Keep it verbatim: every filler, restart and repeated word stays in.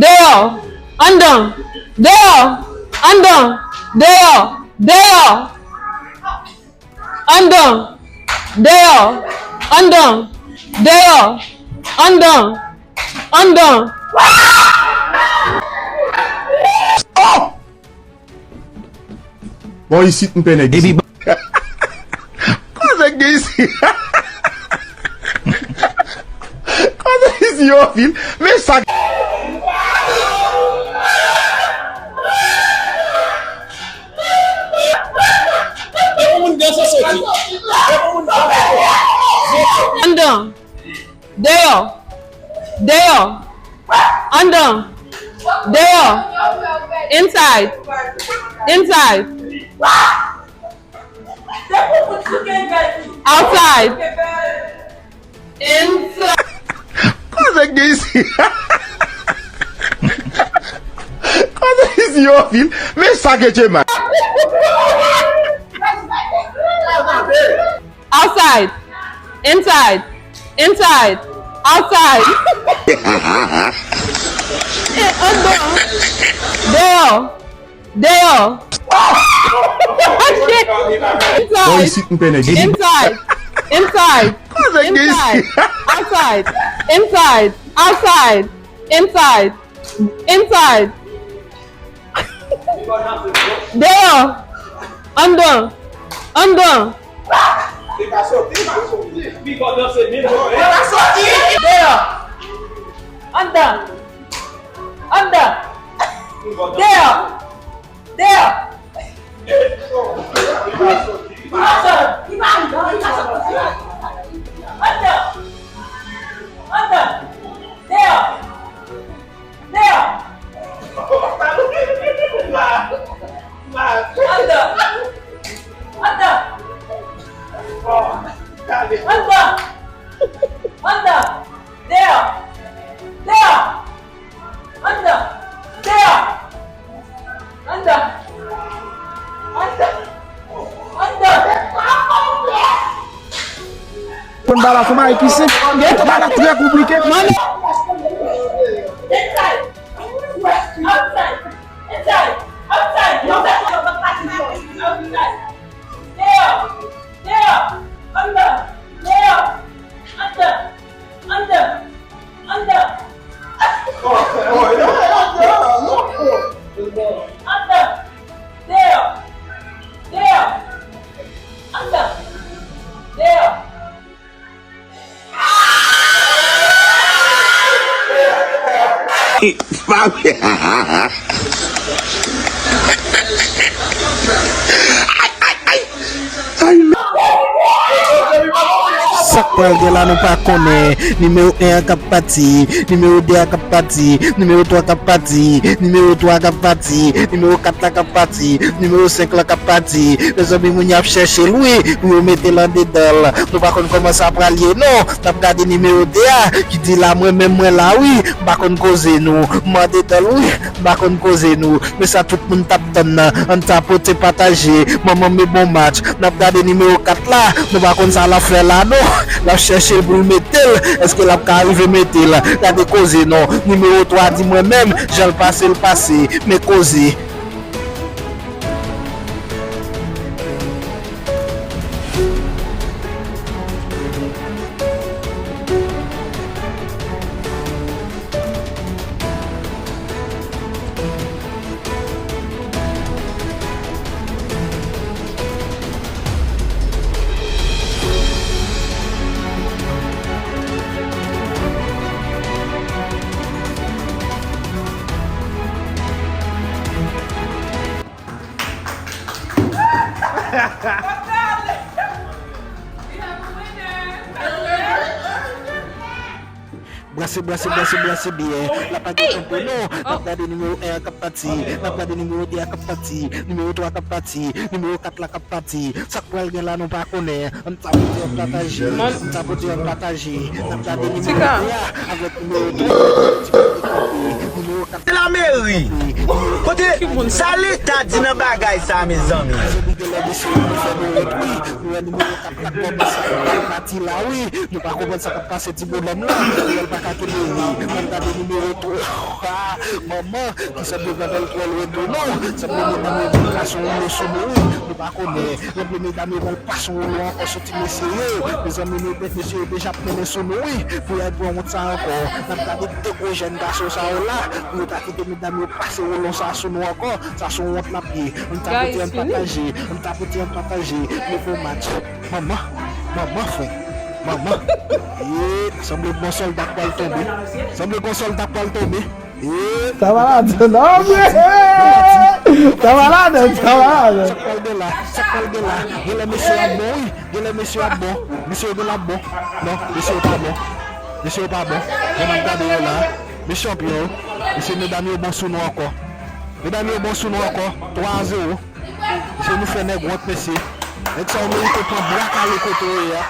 Deyò. Anndan. Deyò. Anndan. Deyò. Deyò. Anndan. Deyò. Anndan. Deyò. Anndan. Anndan. Bon, isit m pè nèg isit. Koze k gen isit? Koze k gen isit yo anpil? Men sa. Anndan. Deyò. Deyò. Anndan. Deyò. Inside. Inside. Outside. Inside. Koze k gen isit? Koze k gen isit yo anpil? Men sa ke Jemma. Outside. Inside. Inside. Outside. Anndan. Deyò. Deyò. Bon, isit m pè nèg. Inside. Inside. Inside. Outside. Inside. Outside. Inside. Inside. Deyò. Anndan. Anndan. Deyò. Anndan. Anndan. Deyò. Deyò. Anndan. Anndan. Deyò. Deyò. Anndan. Anndan. Anndan. Anndan. Deyò. Deyò. Anndan. Deyò. Anndan. Anndan. Anndan. Konn bagay la se yon bagay ki senp, gen bagay la trè konplike. Anndan. Anndan. Anndan. Anndan. Deyò. Deyò. Anndan. Deyò. Sa k pral gen la nou pa konnen. Nimewo en an k ap pati, nimewo de a k ap pati, nimewo twa k ap pati, nimewo twa k ap pati, nimewo kat la k ap pati, nimewo senk la k ap pati. Mezanmi, moun y ap chèche l wi pou yo mete l andedan l. Nou pa konn kòman sa pral ye non. N ap gade nimewo de a ki di la mwen menm mwen la wi. M pa konn koze nou. M andedan l wi. M pa konn koze nou. Men sa tout moun t ap tann nan. Ann tapote pataje. Manman m e bon match. N ap gade nimewo kat la. Nou pa konn sa l ap fè la non. L ap chèche l pou l mete l. Èske l ap ka rive mete l? Gade koze non. Nimewo twa di mwen menm, jan l pase l pase. Men koze. Brase, brase, brase, brase byen. La pa gen tanpo non. N ap gade nimewo en an k ap pati. N ap gade nimewo de a k ap pati. Nimewo twa k ap pati. Nimewo kat la k ap pati. Sa k pral gen la nou pa konnen. Ann tapote, ann pataje. Ann tapote, ann pataje. N ap gade nimewo de a avèk nimewo twa. Nimewo Se lameri. Kote sa leta di nan bagay sa, mezanmi? Jodi genlè mesye yo fè nou wont wi. Nou wè nimewo kat la kòmanse ap pati la wi. Nou pa konprann sa k ap pase ti bonòm la. Ariel pa ka kenbe wi. Ann gade nimewo twa. Manman, ki sanble Vandal twò lwen tou non. Sanble medam yo vin kase yon lo sou nou wi. Nou pa konnen. Sanble medam yo pral pase yon lo ankò sou ti mesye yo. Mezanmi, nou, mesye yo deja ap mennen sou nou wi. Pou y al pran wont sa ankò. N ap gade de gwo jèn gason sa yo la. Pou yo ta kite medam yo pase wolo sa sou nou ankò. Sa se yon wont l ap ye. Ann tapote, ann pataje. Ann tapote, ann pataje. Nou fè match. Manman, manman, frè. Manman. Ye, sanble gon sòlda k pral tonbe. Sanble gon sòlda k pral tonbe. Ye. Sa malad, non, men. Sa malad, sa malad. Sa k pral gen la, sa k pral gen la. Genlè mesye ap bon, wi. Genlè mesye ap bon. Mesye yo genlè ap bon. Non, mesye yo pa bon. Mesye yo pa bon. Jan n ap gade yo la. Mesye chanpyon. Mesye medam yo bon sou nou ankò. Medam yo bon sou nou ankò. Twa a zewo. Mesye nou fè nèg wont, mesye. Nèg sa yo merite pran bwa kale kote yo ye a.